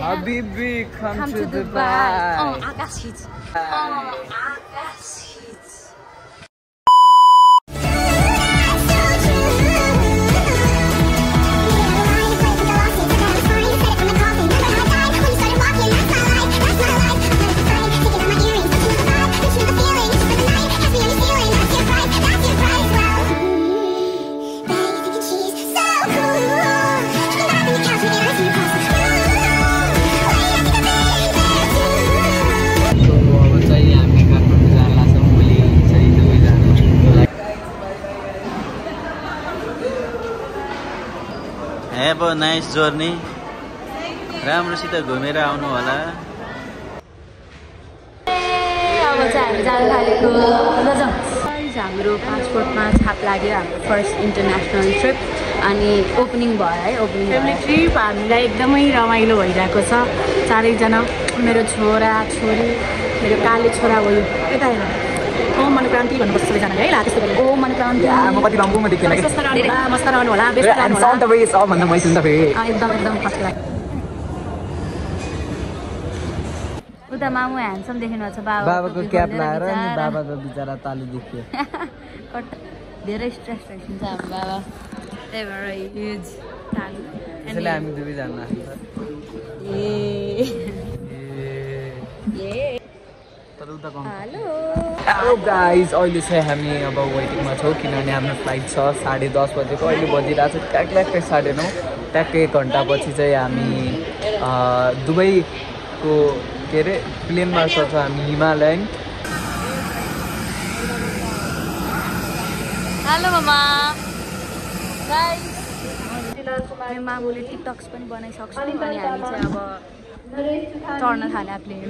Habibi, come to Dubai. Oh, Akash hits. Akash hits. Have a nice journey. राम्रोसित घुमेर आउनु होला। अब चाहिँ हामी जान थालेको हाम्रो पासपोर्टमा छाप लाग्यो हाम्रो फर्स्ट इन्टरनेसनल ट्रिप अनि ओपनिङ भयो है ओपनिङ ट्रिप हामीलाई एकदमै रमाइलो भइरहेको छ चारैजना मेरो छोरा छोरी मेरो काले छोरा हो यता हेर ओ मनक्रान्ति भन्नुपर्छ सबैजनाले है ला त्यस्तो गरे ओ मनक्रान्ति म कति रम्बुमा देखेन के मस्त रहनु होला बेस्ट रहनु होला साउन्ड तपाईँ सब भन्दा मैले सुन्दा फेरि एकदम फर्स्ट लाग्यो उता मामु ह्यान्डसम देखिनु छ बाबाको क्याप लाएर नि बाबाको बिचारा तालु देखियो धेरै स्ट्रेस रहेछ हाम्रो बाबा त्यही भएर ह्युज तालु त्यसैले हामी दुवै जान्न तर उता कम हेलो गाइज अहिले चाहिँ हामी अब वेटिङमा छौँ किनभने हाम्रो फ्लाइट छ 10:30 बजेको अहिले बजिरहेको छ ट्याक्कै 9:30 ट्याक्कै 1 घन्टापछि चाहिँ हामी दुबईको के अरे प्लेनमा चढ्छौँ हामी हिमालयन हेलो मामा गाइस फिलहाल मामुले टिकटक्स पनि बनाइसक्छ अनि हामी चाहिँ अब चढ्न थाल्यो plain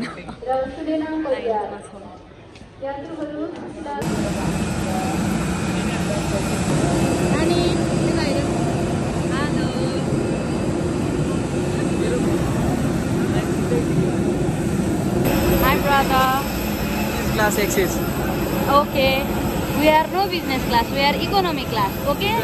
Hi brother. Class X. Okay. We are no business class. We are economy class. Okay.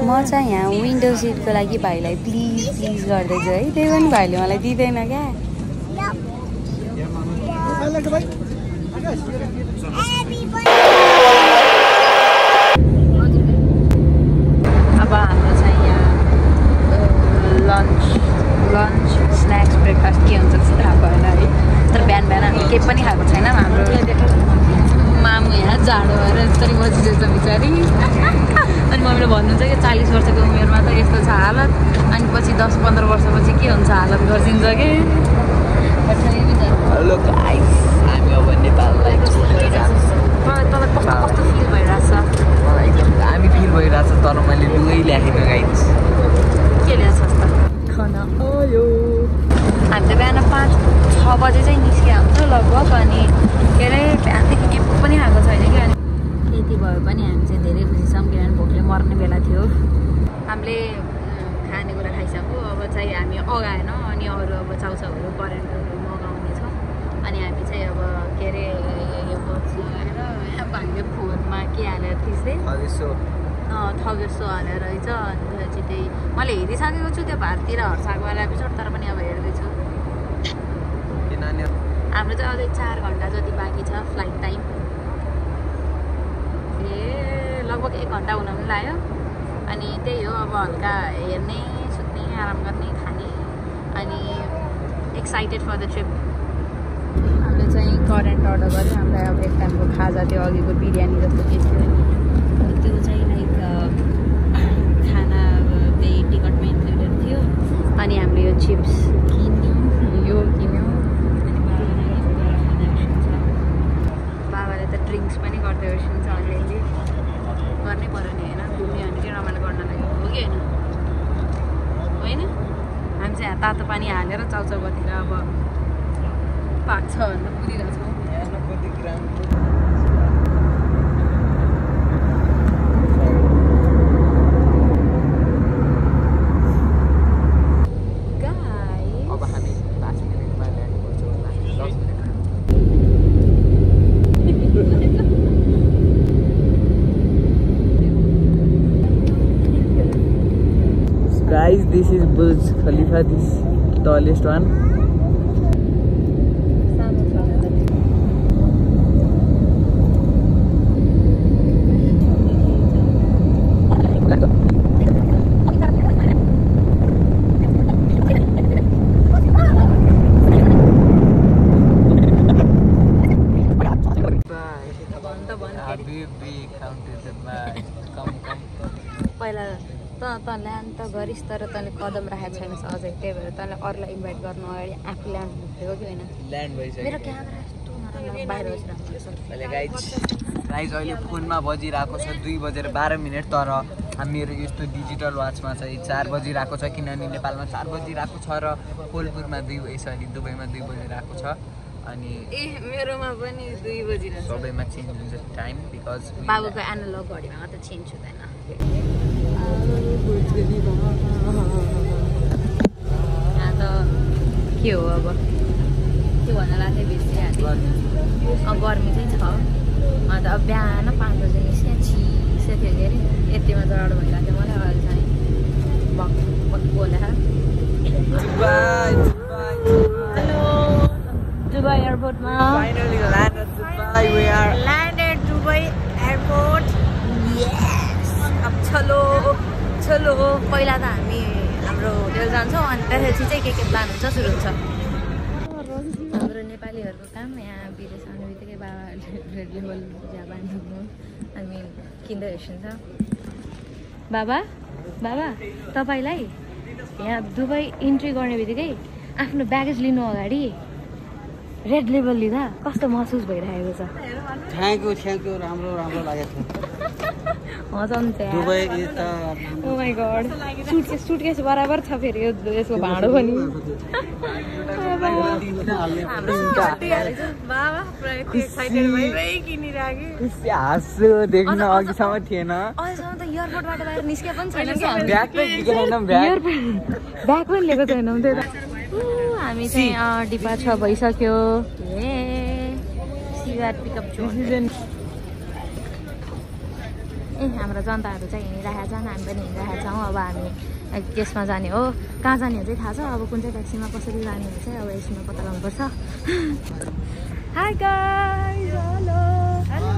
म चाहिँ यहाँ विन्डो सिटको लागि भाइलाई प्लिज गर्दैछु है त्यही पनि भाइले मलाई दिँदैन क्या अब हाम्रो चाहिँ यहाँ लन्च स्न्याक्स ब्रेकफास्ट के हुन्छ जस्तो थाहा भएन है तर बिहान हामी केही पनि खाएको छैन हाम्रो मामु यहाँ जाडो भएर यसरी बसिरहेछ बिचारी अनि मम्मीले भन्नुहुन्छ कि 40 वर्षको उमेरमा त यस्तो छ हालत अनि पछि 10-15 वर्षपछि के हुन्छ हालत गर्दिन्छ कि हेलो गाइस हामी अब नेपाललाई तँलाई कस्तो फिल भइरहेछ मलाई एकदम दामी फिल भइरहेछ तर मैले लुगै ल्याखेन गाइस के ल्याएको छ त खाना आयो हामी त बिहान 5-6 बजे चाहिँ निस्किया हुन्छ लगभग अनि के अरे बिहानदेखि के पनि खाएको छैन कि अनि त्यति भयो पनि हामी चाहिँ धेरै खुसी छौँ किनभने भोकले मर्ने बेला थियो हामीले खानेकुरा खाइसक्यो अब चाहिँ हामी अगाएन अनि अरू अब चाउचाउहरू करेन्टहरू मगाउनेछौँ अनि हामी चाहिँ अब के अरे यो बक्स लगाएर हामीले फोनमा के हालेर थिच्दै थगेसो हालेर रहेछ अनि चाहिँ त्यही मैले हेरिसकेको छु त्यो भारतीय र हर्षाको एपिसोड तर पनि अब हेर्दैछु हाम्रो चाहिँ अझै 4 घन्टा जति बाँकी छ फ्लाइट टाइम लगभग 1 घन्टा हुन पनि लाग्यो अनि त्यही हो अब हल्का हेर्ने सुत्ने आराम गर्ने खाने अनि एक्साइटेड फर द ट्रिप हामीले चाहिँ करेन्ट अर्डर गऱ्यो हामीलाई अब एक टाइमको खाजा त्यो अघिको बिरयानी जस्तो के थियो त्यो चाहिँ लाइक खाना त्यही टिकटमा इन्क्लुडेड थियो अनि हामीले यो चिप्स किन्यौँ यो किन्यौँ अनि बाबाले त ड्रिङ्क्स पनि गर्दै रहेछ अलिअलि गर्नै पर्यो नि होइन घुम्यो भने चाहिँ रमाइलो गर्न लाग्यो हो कि होइन हामी चाहिँ यहाँ तातो पानी हालेर चाउचाउतिर अब 5-6 भन्दा पुगिरहेछौँ अब हामी 5 मिनटमा ल्यान्ड गर्छौँ 10 minute guys, this is Burj Khalifa, this tallest one. पहिला तँले अन्त गरिस् तर तैँले कदम राखेको छैनस् अझै त्यही भएर तँले अरूलाई इन्भाइट गर्नु अगाडि आफू ल्यान्ड भएको कि होइन ल्यान्ड भइसक्यो मेरो क्यामेरा यस्तो नराम्रो बाहिर गाइज अहिले फोनमा बजिरहेको छ 2:12 तर मेरो यस्तो डिजिटल वाचमा चाहिँ 4 बजिरहेको छ किनभने नेपालमा 4 बजिरहेको छ र कोलपुरमा 2 सरी दुबईमा 2 बजिरहेको छ अनि मेरोमा पनि 2 बजिरहेको छ सबैमा चेन्ज हुन्छ टाइम बिकज बाबुको एनालग घडीमा मात्र चेन्ज हुँदैन यहाँ त के हो अब त्यो भन्न लाग्थ्यो बिर्सिहाल्यो अब गर्मी चाहिँ छ अन्त अब बिहान 5 बजे निस्क्यो चिसो थियो के अरे यतिमा डर भइरहेको थियो मलाई अहिले चाहिँ बक बक बोले हेलो दुबई एयरपोर्टमा finally landed Dubai. We are landed Dubai airport. Yes. अब चलो पहिला त हामी हाम्रो होटल जान्छौँ अनि त्यसपछि चाहिँ के प्लान हुन्छ सुरु हुन्छ हाम्रो नेपालीहरूको काम यहाँ विदेश आउने बित्तिकै बाबा रेड लेभल ज्याबा ढुक्नु हामी किन्दै हेर्छौँ बाबा तपाईँलाई यहाँ दुबई इन्ट्री गर्ने बित्तिकै आफ्नो ब्यागेज लिनु अगाडि रेड लेबल लिँदा कस्तो महसुस भइरहेको छ थ्याङ्क यू राम्रो लागेको Dubai oh my god suitcase बराबर छ फेरि यसको भाँडो पनि हाँसो देख्न अघिसम्म थिएन अहिलेसम्म त एयरपोर्टबाट बाहिर निस्के पनि छैन ब्याग पनि लिएको छैनौँ त्यो त हामी चाहिँ डिपार्चर भइसक्यो पिकअप हाम्रो जनताहरू चाहिँ हिँडिरहेका छन् हामी पनि हिँडिरहेका छौँ अब हामी केसमा जाने हो कहाँ जाने हो चाहिँ थाहा छ अब कुन चाहिँ ट्याक्सीमा कसरी जाने हो चाहिँ अब यसमा पत्ता लगाउनुपर्छ हाई गाइज हेलो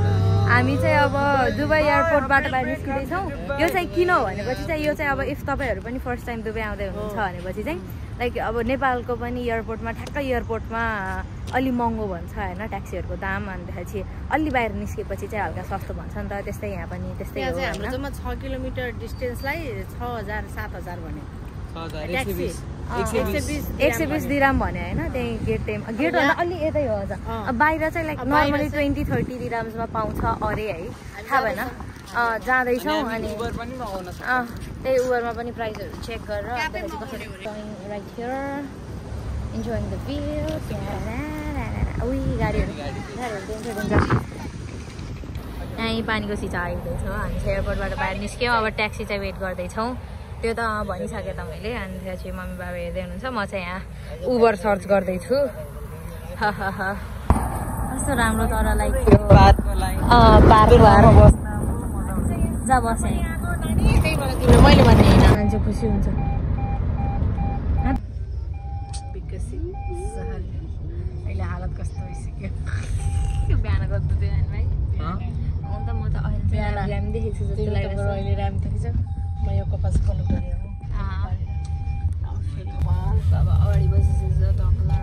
हामी चाहिँ अब दुबई एयरपोर्टबाट बाहिर निस्किँदैछौँ यो चाहिँ किन हो भनेपछि चाहिँ यो चाहिँ अब इफ तपाईँहरू पनि फर्स्ट टाइम दुबई आउँदै हुनुहुन्छ भनेपछि चाहिँ लाइक अब नेपालको पनि एयरपोर्टमा ठ्याक्कै एयरपोर्टमा अलि महँगो भन्छ होइन ट्याक्सीहरूको दाम अन्तखेरि अलि बाहिर निस्केपछि चाहिँ हल्का सस्तो भन्छ नि त त्यस्तै यहाँ पनि त्यस्तै हो हाम्रो जम्मा 6 किलोमिटर डिस्टेन्सलाई 6000-7000 भन्यो 120 दिराम भने होइन त्यही गेटभन्दा अलि यतै हो अझ बाहिर चाहिँ लाइक नर्मली 20-30 दिराम्समा पाउँछ अरे है थाहा भएन जाँदैछौँ अनि त्यही उबरमा पनि प्राइसहरू चेक गरेर कसरी right here enjoying the view गाडीहरू यहीँ पानीको सिचा आइँदैछ हामी चाहिँ एयरपोर्टबाट बाहिर निस्क्यौँ अब ट्याक्सी चाहिँ वेट गर्दैछौँ त्यो त भनिसकेँ तपाईँले अनि त्यसपछि मम्मी बाबा हेर्दै हुनुहुन्छ म चाहिँ यहाँ उबर सर्च गर्दैछु कस्तो राम्रो तर लाइक जा बसेँ मैले भने होइन मान्छे खुसी हुन्छ अहिले हालत कस्तो भइसक्यो बिहान गर्दै थियो भाइ अन्त म त अहिले ऱ्याम देखेको छु जस्तो लाग्यो अहिले ऱ्याम देखेछ म यो कपास खोल्नु पर्यो अब अगाडि बसिसकेछ टक्ला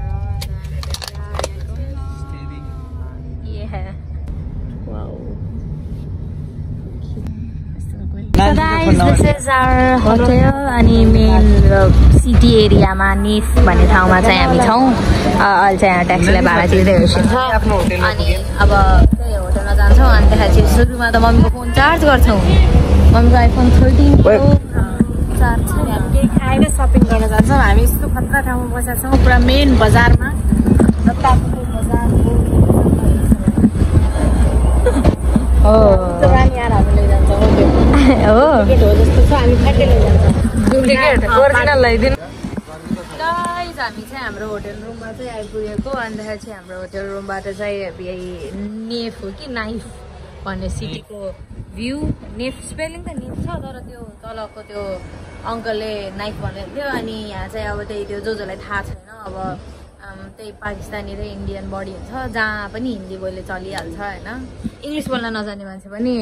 So guys, this is our hotel अनि मेन सिटी एरियामा निफ भन्ने ठाउँमा चाहिँ हामी छौँ अहिले चाहिँ यहाँ ट्याक्सीलाई भाडा तिर्दै हेर्छौँ अनि अब त्यही होटलमा जान्छौँ अनि त्यसपछि सुरुमा त मम्मीको फोन चार्ज गर्छौँ मम्मीको आइफोन 13 चार्ज छ केही खाएर सपिङ गर्न जान्छौँ हामी यस्तो खतरा ठाउँमा बसेका छौँ पुरा मेन बजारमा हो ओरिजिनल लगाइदिनु गाइस हामी चाहिँ हाम्रो होटल रुममा चाहिँ आइपुगेको अन्तखेरि चाहिँ हाम्रो होटल रुमबाट चाहिँ यही नेफ हो कि नाइफ भन्ने सिटीको भ्यू नेफ स्पेलिङ त नेफ छ तर त्यो तलको त्यो अङ्कलले नाइफ भनेको थियो अनि यहाँ चाहिँ अब त्यही त्यो जसलाई थाहा छैन अब त्यही पाकिस्तानी र इन्डियन बडी हुन्छ जहाँ पनि हिन्दी बोल्ने चलिहाल्छ होइन इङ्ग्लिस बोल्न नजाने मान्छे पनि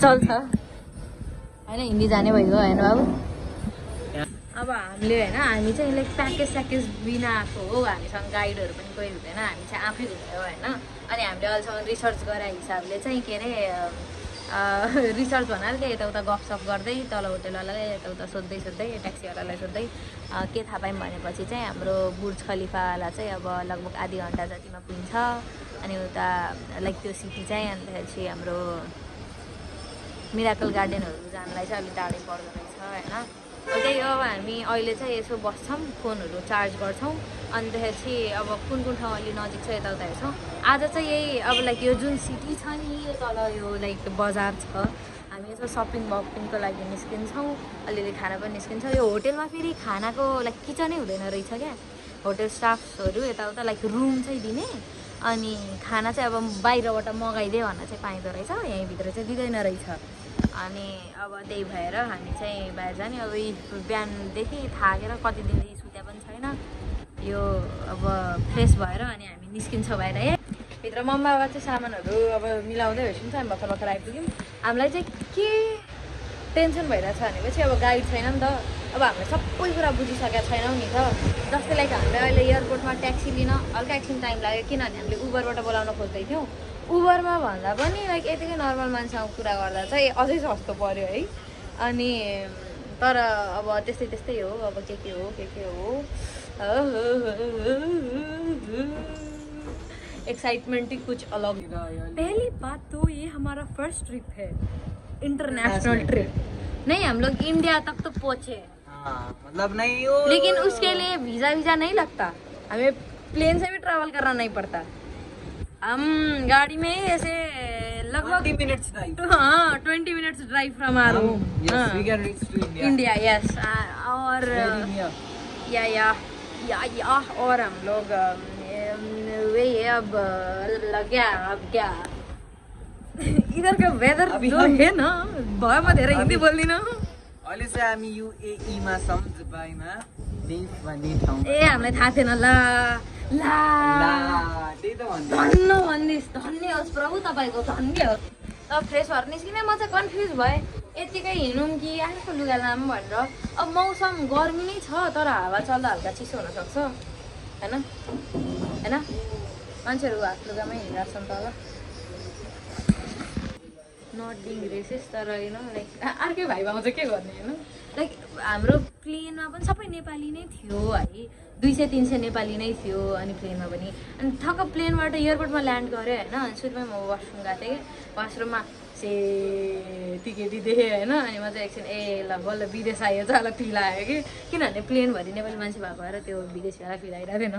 चल्छ होइन हिन्दी जाने भइगयो होइन बाबु अब हामीले होइन हामी चाहिँ लाइक प्याकेज बिना आएको हो हामीसँग गाइडहरू पनि कोही हुँदैन हामी चाहिँ आफै हुँदैन होइन अनि हामीले अहिलेसम्म रिसर्च गरे हिसाबले चाहिँ के अरे रिसर्च भन्नाले त्यही यताउता गफसफ गर्दै तल होटेलवालालाई यताउता सोध्दै ट्याक्सीवालालाई सोध्दै के थाहा पायौँ भनेपछि चाहिँ हाम्रो बुर्ज खलिफालाई चाहिँ अब लगभग आधी घन्टा जतिमा पुग्छ अनि उता लाइक त्यो सिटी चाहिँ अन्तखेरि हाम्रो मिराकल गार्डनहरू जानलाई चाहिँ अलिक टाढै पर्दो रहेछ होइन त्यही हो अब हामी अहिले चाहिँ यसो बस्छौँ फोनहरू चार्ज गर्छौँ अन्तखेरि अब कुन ठाउँ अलि नजिक छ यताउता हेर्छौँ आज चाहिँ यही अब लाइक यो जुन सिटी छ नि यो तल यो लाइक बजार छ हामी यसो सपिङको लागि निस्किन्छौँ अलिअलि खाना पनि निस्किन्छ यो होटेलमा फेरि खानाको लाइक किचनै हुँदैन रहेछ क्या होटेल स्टाफहरू यताउता लाइक रुम चाहिँ दिने अनि खाना चाहिँ अब बाहिरबाट मगाइदियो भन्न चाहिँ पाइँदो रहेछ यहीँभित्र चाहिँ दिँदैन रहेछ अनि अब त्यही भएर हामी चाहिँ बाहिर जाने अब बिहानदेखि थाकेर कति दिनदेखि सुत्या पनि छैन यो अब फ्रेस भएर अनि हामी निस्किन्छौँ बाहिर भित्र मम्मा बाबा चाहिँ सामानहरू अब मिलाउँदै हेर्छौँ हामी भर्खर आइपुग्यौँ हामीलाई चाहिँ के टेन्सन भइरहेछ भनेपछि अब गाइड छैन नि त अब हामीले सबै कुरा बुझिसकेका छैनौँ नि त जस्तै लाइक हामीले अहिले एयरपोर्टमा ट्याक्सी लिन हल्का एकछिन टाइम लाग्यो किनभने हामीले उबरबाट बोलाउन खोज्दै थियौँ उबरमा भन्दा पनि लाइक यतिकै नर्मल मान्छेसँग कुरा गर्दा चाहिँ अझै सस्तो पऱ्यो है अनि तर अब त्यस्तै हो अब के हो एक्साइटमेंट ही कुछ अलग। पहली बात तो ये हमारा फर्स्ट ट्रिप है इंटरनेशनल ट्रिप नहीं हम लोग इंडिया तक तो पहुँचे मतलब नहीं हो लेकिन उसके लिए वीजा नहीं लगता हमें प्लेन से भी ट्रैवल करना नहीं पड़ता हम गाड़ी में ऐसे लगभग 20 minutes drive 20 minutes drive from our home India yes और या और हम लोग वही है अब क्या इधर का वेदर जो है ना भयो म धेरै हिन्दी बोल्दिनँ अहिले चाहिँ हामी UAE मा छौं दुबईमा देव भन्ने ठाउँ ए हामीलाई थाहा थिएन त्यही त धन्य भन्दिस् धन्य होस् प्रभु तपाईँको धन्य होस् अब फ्रेस भएर निस्किने म चाहिँ कन्फ्युज भएँ यतिकै हिँडौँ कि आफूको लुगा लामौँ भनेर अब मौसम गर्मी नै छ तर हावा चल्दा हल्का चिसो हुनसक्छ होइन मान्छेहरू हात लुगामै हिँडिरहेको छन् तल नट बिङ रेसिस तर होइन लाइक अर्कै भाइ आउँछ के गर्ने होइन लाइक हाम्रो प्लेनमा पनि सबै नेपाली नै थियो है 200-300 नेपाली नै थियो अनि प्लेनमा पनि अनि ठक्क प्लेनबाट एयरपोर्टमा ल्यान्ड गऱ्यो होइन अनि सुरुमै म वासरुम गएको थिएँ कि वासरुममा सेती केटी देखेँ होइन अनि म चाहिँ एकछिन ल बल्ल विदेश आयो चाहिँ अलग फिल आयो कि किनभने प्लेनभरि नेपाली मान्छे भएको भएर त्यो विदेशीहरूलाई फिल आइरहेको थिएन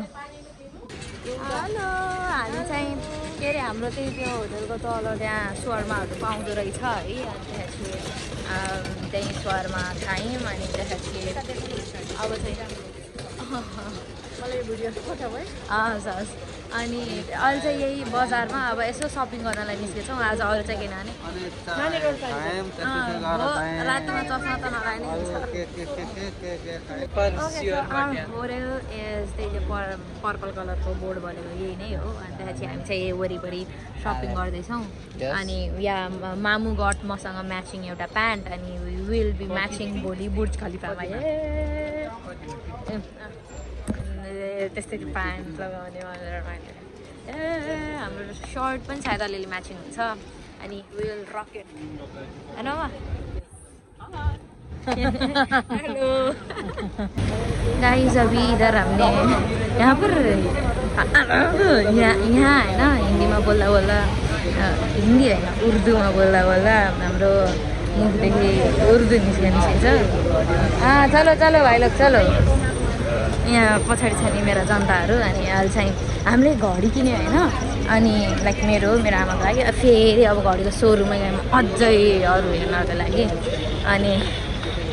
हेलो हामी चाहिँ के अरे हाम्रो चाहिँ त्यो होटेलको तल त्यहाँ स्वरमाहरू पाउँदो रहेछ है अनि त्यसपछि त्यही स्वरमा खायौँ अनि त्यसपछि अब चाहिँ मलाई भिडियो फोटो भयो हस् अनि अहिले चाहिँ यही बजारमा अब यसो सपिङ गर्नलाई निस्केछौँ आज अरू चाहिँ किनभने रातमा चस्मा त नलाने होटेल इज त्यही पर्पल कलरको बोर्ड भनेको यही नै हो अनि त्यसपछि हामी चाहिँ यही वरिपरि सपिङ गर्दैछौँ अनि यहाँ मामु गट मसँग म्याचिङ एउटा प्यान्ट अनि विल बी म्याचिङ भोलि बुर्ज खलिफामा त्यस्तै प्यान्ट लगाउने भनेर हाम्रो सर्ट पनि सायद अलिअलि म्याचिङ हुन्छ अनि विल रकेट होइन हेलो गाइस अभी इधर हमने यहाँ पर यहाँ होइन हिन्दीमा बोल्दा हिन्दी होइन उर्दूमा बोल्दा हाम्रो मुखदेखि उर्दू निस्किन्छ चलो भाइ लोग चलो यहाँ पछाडि छ नि मेरा जनताहरू अनि अहिले चाहिँ हामीले घडी किन्यो होइन अनि लाइक मेरो आमाको लागि फेरि अब घडीको सोरुममा गयौँ अझै अरू हेर्नको लागि अनि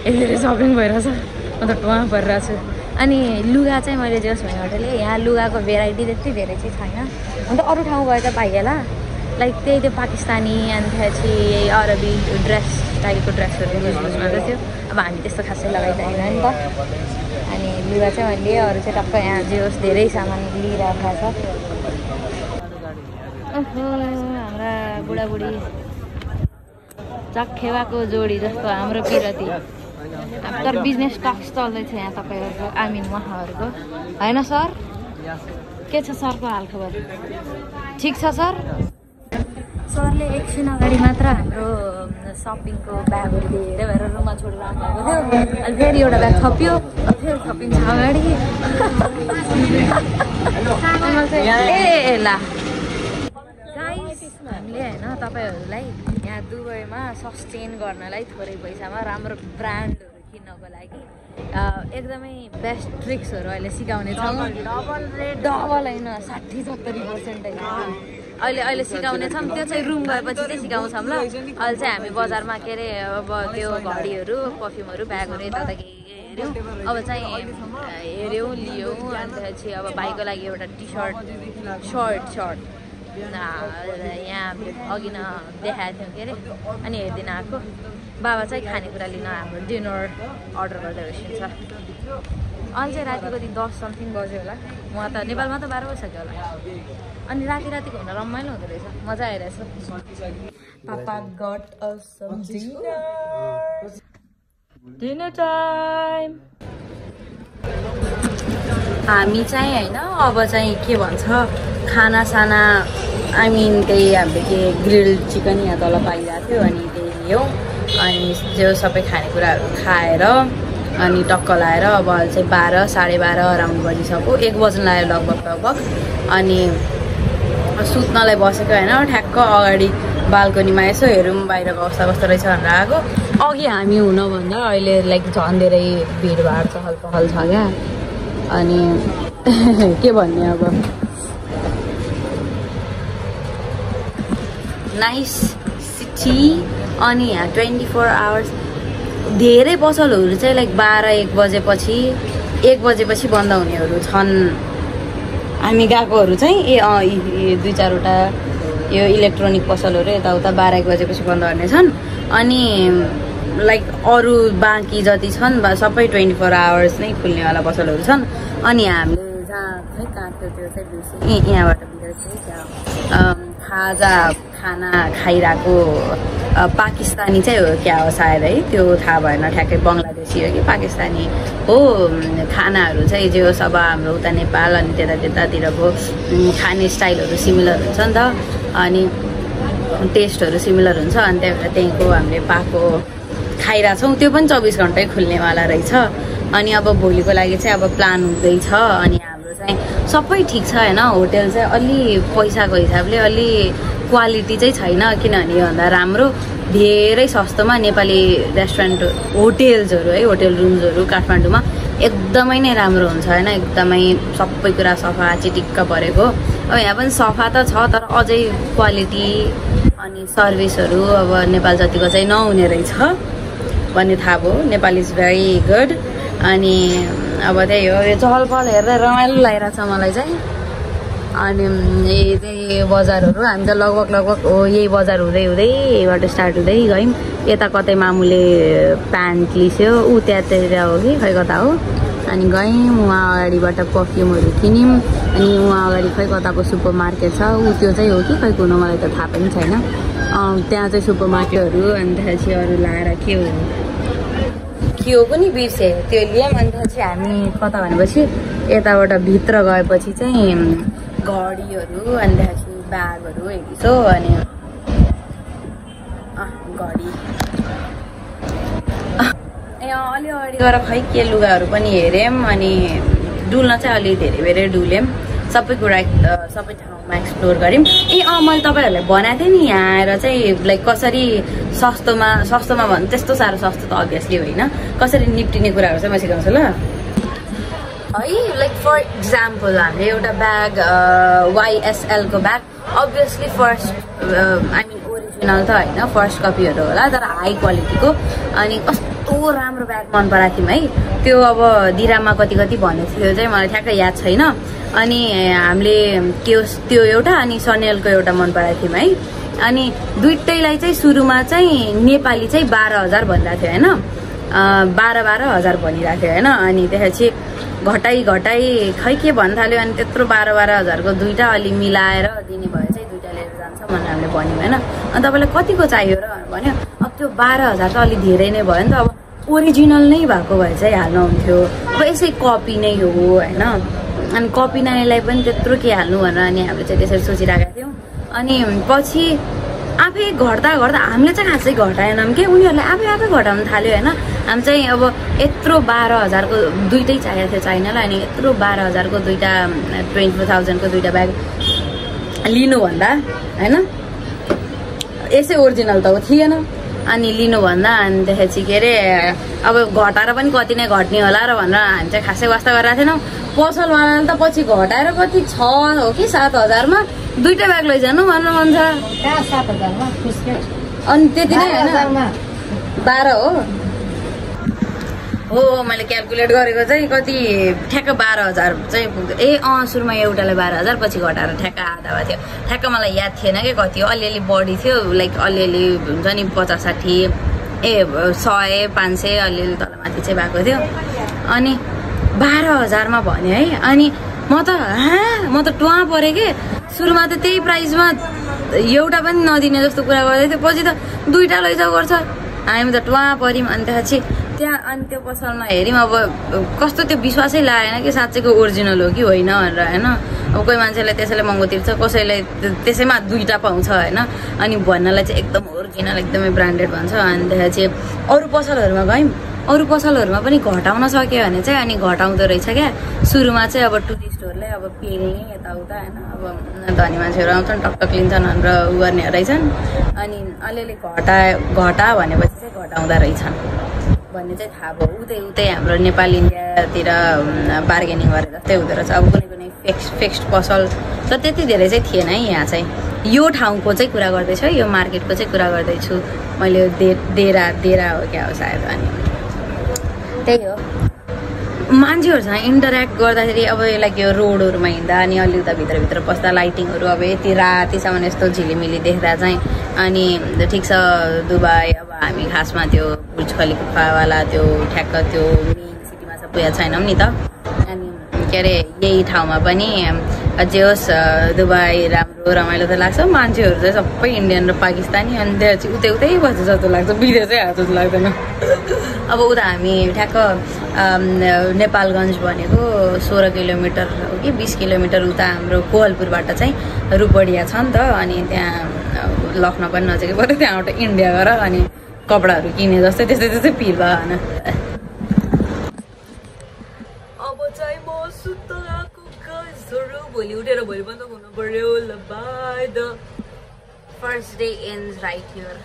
यसरी सपिङ भइरहेछ म त टुवा परिरहेको छु अनि लुगा चाहिँ मैले जेस भने होटेलले यहाँ लुगाको भेराइटी त्यति धेरै चाहिँ छैन अन्त अरू ठाउँ गए त पाइएला लाइक त्यही त्यो पाकिस्तानी अनि त्यसपछि अरबी ड्रेस स्टाइलको ड्रेसहरू युज गर्दै थियो। अब हामी त्यस्तो खासै लगाइँदैन नि त। अनि लुगा चाहिँ मैले अरू चाहिँ टक्क यहाँ जे होस् धेरै सामान लिइरहेको छ। हाम्रा बुढाबुढी चक्खेवाको जोडी जस्तो हाम्रो पिरती। तर बिजनेस टक्स चल्दैछ यहाँ तपाईँहरूको आमिन उहाँहरूको होइन सर? के छ सरको हालखबर? ठिक छ सर? सरले एकछिन अगाडि मात्र हाम्रो सपिङको ब्यागहरू धेरै भएर रुममा छोडेर आउनुभएको थियो। अनि फेरि एउटा ब्याग थप्यो, फेरि थपिन्छ अगाडि। ए ला गाइस, हामीले होइन तपाईँहरूलाई यहाँ दुबईमा सस्टेन गर्नलाई थोरै पैसामा राम्रो ब्रान्डहरू किन्नको लागि एकदमै बेस्ट ट्रिक्सहरू अहिले सिकाउने छौँ। डबल होइन 60-70% अहिले सिकाउने छौँ। त्यो चाहिँ रुम गएपछि चाहिँ सिकाउँछौँ ल। अहिले चाहिँ हामी बजारमा के अरे अब त्यो घडीहरू पर्फ्युमहरू ब्यागहरू यता के हेऱ्यौँ। अब चाहिँ हेऱ्यौँ लियौँ। अनि त्यसपछि अब भाइको लागि एउटा टी सर्ट यहाँ अघि न देखाएको थियौँ के अरे। अनि हेरिदिन आएको। बाबा चाहिँ खानेकुरा लिन हाम्रो डिनर अर्डर गर्दै रहेछ। अहिले चाहिँ रातिको दिन 10 समथिङ बज्यो होला। उहाँ त नेपालमा त 12 बजिसक्यो होला। अनि रातिको हुन रमाइलो हुँदो रहेछ, मजा आइरहेछ। पापा गट अस सम डिनर टाइम। हामी चाहिँ होइन अब चाहिँ के भन्छ खानासाना आई मिन त्यही हामीले के ग्रिल चिकन यहाँ तल पाइरहेको थियो अनि त्यही लियौँ। अनि त्यो सबै खानेकुराहरू खाएर अनि टक्क लाएर अब चाहिँ 12-12:30 अराउन्ड बजिसक्यो। 1 बज्न लाग्यो लगभग। अनि सुत्नलाई बसेको होइन, ठ्याक्क अगाडि बाल्कनीमा यसो हेरौँ बाहिरको अवस्था कस्तो रहेछ भनेर आएको। अघि हामी हुनभन्दा अहिले लाइक झन् धेरै भिडभाड चहल छ क्या। अनि के भन्ने अब नाइस सिटी। अनि यहाँ 24 आवर्स धेरै पसलहरू चाहिँ लाइक 12-1 बजेपछि 1 बजेपछि बन्द हुनेहरू छन्। हामी गएकोहरू चाहिँ 2-4वटा यो इलेक्ट्रोनिक पसलहरू यताउता 12-1 बजेपछि बन्द गर्ने छन्। अनि लाइक अरू बाँकी जति छन् सबै 24 आवर्स नै खुल्नेवाला पसलहरू छन्। अनि हामीले जहाँ खै कहाँ थियो त्यो चाहिँ बिर्सेँ। यहाँबाट खाना खाइरहेको पाकिस्तानी चाहिँ हो क्या हो सायद है, त्यो थाहा भएन ठ्याक्कै बङ्गलादेशी हो कि पाकिस्तानी हो। खानाहरू चाहिँ जे होस् अब हाम्रो उता नेपाल अनि त्यतातिरको खाने स्टाइलहरू सिमिलर हुन्छ नि त। अनि टेस्टहरू सिमिलर हुन्छ। अनि त्यही भएर त्यहीँको हामीले पाएको खाइरहेछौँ। त्यो पनि 24 घन्टै खुल्नेवाला रहेछ। अनि अब भोलिको लागि चाहिँ अब प्लान हुँदैछ। अनि हाम्रो चाहिँ सबै ठिक छ होइन। होटेल चाहिँ अलि पैसाको हिसाबले अलि क्वालिटी चाहिँ छैन, किनभने योभन्दा राम्रो धेरै सस्तोमा नेपाली रेस्टुरेन्ट होटेल्सहरू है, होटेल रुम्सहरू काठमाडौँमा एकदमै नै राम्रो हुन्छ होइन। एकदमै सबै कुरा सफा चिटिक्क परेको। अब यहाँ पनि सफा त छ तर अझै क्वालिटी अनि सर्भिसहरू अब नेपाल जतिको चाहिँ नहुने रहेछ भन्ने थाहा भयो। Nepal is very good. अनि अब त्यही हो, यो चहल पहल हेर्दा रमाइलो लागिरहेछ मलाई चाहिँ। अनि यही बजारहरू हामी त लगभग हो यही बजार हुँदै यहीबाट स्टार्ट हुँदै गयौँ। यता कतै मामुले प्यान्ट लिस्यो, ऊ त्यतातिर हो कि खै कता हो। अनि गयौँ उहाँ अगाडिबाट पर्फ्युमहरू किन्यौँ। अनि उहाँ अगाडि खै कताको सुपर मार्केट छ, ऊ त्यो चाहिँ हो कि खै कुन मलाई त थाहा पनि छैन। त्यहाँ चाहिँ सुपर मार्केटहरू अनि त्यसपछि अरू लाएर के हो पनि बिर्सेँ त्यो लियौँ। अनि त्यसपछि हामी कता भनेपछि यताबाट भित्र गएपछि चाहिँ घडीहरू अनि त्यसपछि ब्यागहरू हेरिसो। अनि घडी अलि अगाडि गएर खै के लुगाहरू पनि हेऱ्यौँ। अनि डुल्न चाहिँ अलि धेरै डुल्यौँ। सबै कुरा सबै ठाउँमा एक्सप्लोर गऱ्यौँ। मैले तपाईँहरूलाई भनेको थिएँ नि यहाँ आएर चाहिँ लाइक कसरी सस्तोमा भन्नु त्यस्तो साह्रो सस्तो त अभियसली होइन, कसरी निप्टिने कुराहरू चाहिँ म सिकाउँछु ल है। लाइक फर इक्जाम्पल हामीले एउटा ब्याग YSL को bag obviously first I mean original त होइन, फर्स्ट कपीहरू होला तर हाई क्वालिटीको। अनि कस्तो राम्रो ब्याग मन पराएको थियौँ है। त्यो अब दिराममा कति कति भनेको थियो चाहिँ मलाई ठ्याक्कै याद छैन। अनि हामीले त्यो एउटा अनि सनेलको एउटा मन पराएको थियौँ है। अनि दुइटैलाई चाहिँ सुरुमा चाहिँ नेपाली चाहिँ 12,000 भनिरहेको थियो होइन, 12,000 भनिरहेको थियो होइन। अनि त्यसपछि घटाई खै के भन्न थाल्यो। अनि त्यत्रो 12,000 को दुइटा अलि मिलाएर दिने भए चाहिँ दुइटा लिएर जान्छ भनेर हामीले भन्यौँ होइन। अनि तपाईँलाई कतिको चाहियो र भन्यो। अब त्यो 12,000 त अलि धेरै नै भयो नि त। अब ओरिजिनल नै भएको भए चाहिँ हाल्नु हुन्थ्यो। अब यसै कपी नै हो होइन। अनि कपी नानीलाई पनि त्यत्रो के हाल्नु भनेर अनि हामीले चाहिँ त्यसरी सोचिरहेका थियौँ। अनि पछि आफै घट्दा हामीले चाहिँ खासै घटाएनौँ कि उनीहरूले आफै घटाउन थाल्यो होइन। हामी चाहिँ अब यत्रो 12,000 को दुइटै चाहिएको थियो चाइनालाई। अनि यत्रो 12,000 को दुइटा 24,000 को दुइटा ब्याग लिनुभन्दा होइन, यसै ओरिजिनल त थिएन। अनि लिनुभन्दा अनि त्यसपछि के अरे अब घटाएर पनि कति नै घट्ने होला र भनेर हामी चाहिँ खासै वास्ता गरिरहेको थिएनौँ। पसलवालाले त पछि घटाएर कति 6 हो कि 7,000 मा दुइटा ब्याग लैजानु भनेर भन्छ। 7,000 मा अनि त्यति नै होइन, 12 हो मैले क्यालकुलेट गरेको चाहिँ कति ठ्याक्क 12,000 चाहिँ पुग्थ्यो। सुरुमा एउटालाई 12,000 पछि घटाएर ठ्याक्क आधा भएको थियो। ठ्याक्क मलाई याद थिएन कि कति हो, अलिअलि बढी थियो लाइक अलिअलि हुन्छ नि 50-60 100 500 अलिअलि तलमाथि चाहिँ भएको थियो। अनि 12,000 मा भन्यो है। अनि म त टुवा परेँ कि सुरुमा त त्यही प्राइसमा एउटा पनि नदिने जस्तो कुरा गर्दै थियो। पछि त दुइटा लैजाउ गर्छ। हामी त टुवा पऱ्यौँ। अनि त्यसपछि त्यहाँ अनि त्यो पसलमा हेऱ्यौँ। अब कस्तो त्यो विश्वासै लागेन कि साँच्चैको ओरिजिनल हो कि होइन भनेर होइन। अब कोही मान्छेले त्यसैले महँगो तिर्छ, कसैले त्यसैमा दुइटा पाउँछ होइन। अनि भन्नलाई चाहिँ एकदम ओरिजिनल एकदमै ब्रान्डेड भन्छ। अनि त्यसपछि अरू पसलहरूमा गयौँ, अरू पसलहरूमा पनि घटाउन सक्यो भने चाहिँ अनि घटाउँदो रहेछ क्या। सुरुमा चाहिँ अब टुरिस्टहरूले अब पेरिङ यताउता होइन, अब धनी मान्छेहरू आउँछन् टकटक लिन्छन् भनेर उ गर्ने रहेछन्। अनि अलिअलि घटा भनेपछि चाहिँ घटाउँदा रहेछन् भन्ने चाहिँ थाहा भयो। उतै हाम्रो नेपाल इन्डियातिर बार्गेनिङ गरे जस्तै हुँदो रहेछ। अब कुनै फिक्स्ड पसल त त्यति धेरै चाहिँ थिएन है। यहाँ चाहिँ यो ठाउँको चाहिँ कुरा गर्दैछु, यो मार्केटको चाहिँ कुरा गर्दैछु मैले। देरा हो क्या हो सायद। अनि त्यही हो, मान्छेहरूसँग इन्टरेक्ट गर्दाखेरि अब लाइक यो रोडहरूमा हिँड्दा अनि अलि उता भित्र पस्दा लाइटिङहरू अब यति रातिसम्म यस्तो झिलिमिली देख्दा चाहिँ अनि ठिक छ दुबई। अब हामी खासमा त्यो बुर्ज खलिफावाला त्यो ठ्याक्क त्यो मेन सिटीमा चाहिँ पुगेको छैनौँ नि त। अनि के अरे यही ठाउँमा पनि जे होस् दुबई राम्रो रमाइलो त लाग्छ। मान्छेहरू चाहिँ सबै इन्डियन र पाकिस्तानी। अनि त्यहाँ चाहिँ उतै बस्छ जस्तो लाग्छ, विदेशै आएको जस्तो लाग्दैन। अब उता हामी ठ्याक्क नेपालगञ्ज भनेको 16 किलोमिटर हो कि 20 किलोमिटर उता हाम्रो कोहलपुरबाट चाहिँ रुपडिया छ नि त। अनि त्यहाँ लखनऊ पनि नजिकै पऱ्यो। त्यहाँबाट इन्डिया गएर अनि कपडाहरू किने जस्तै त्यस्तै भिड भयो होइन। अब चाहिँ म सुत्न गएको गाइजहरु, भोलि उठेर भोलि बन्द हुनु पर्यो। ल by. The first day ends right here.